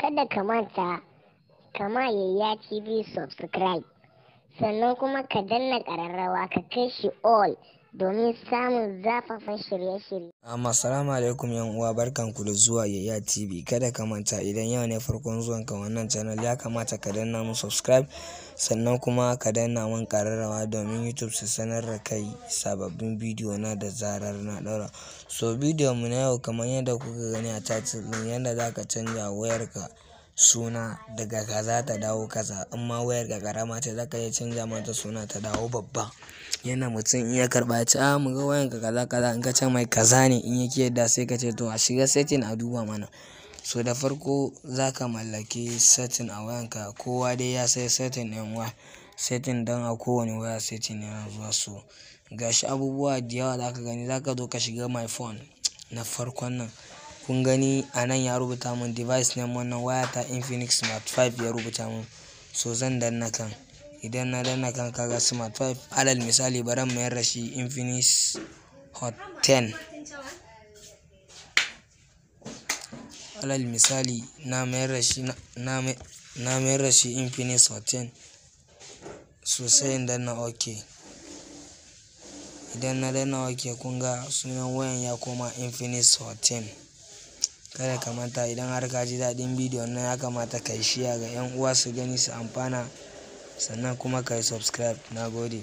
Kada ka manta kama Yayya TV subscribe, sannan kuma ka danna ƙararrawa ka kai shi all domin samun zafafan shirye-shirye. Amma assalamu alaikum yan uwa, barkanku da zuwa Yayya TV. Kada ka manta, idan yau ne farkon zuwan ka wannan channel, ya kamata ka danna mun subscribe, sannan kuma ka danna mun kararrawa domin YouTube su sanar da kai sababbin bidiyo na da zarar na daura. So bidiyon mu na yau, kamar yadda kuka gani a title din, yadda zaka canja wayarka suna daga kaza ta dawo kaza. In ma wayar ka karama ce, zaka iya canja mata suna ta dawo babba. Yana mutum in ya karɓa ya ce, "A mu ga wayanka kaza kaza," in ka ce mai kaza ne, in yake yadda, sai ka ce, "To, a shiga setting a duba mana." So da farko zaka mallaki setting a wayanka. Kowa dai ya sai setting ɗin waya, setting don a kowane waya setting yana zuwa. So gashi abubuwa da yawa zaka gani. Zaka zo ka shiga my phone na farkon nan. Kun gani, a nan ya rubuta mun device name, wannan waya ta Infinix Smart 5 ya rubuta mun. So zan danna kan. Idan na danna kan, kaga Smart 5. Alal misali, bari in mayar da shi Infinix Hot 10. Alal misali, na mayar da shi Infinix Hot 10. So sai in danna OK. Idan na danna OK, kun ga sunan wayan ya koma Infinix Hot 10. Kada ka manta, idan har ka ji daɗin bidiyon nan, ya kamata ka yi share ga 'yan uwa su gani su amfana, sannan kuma ka yi subscribe. Na gode.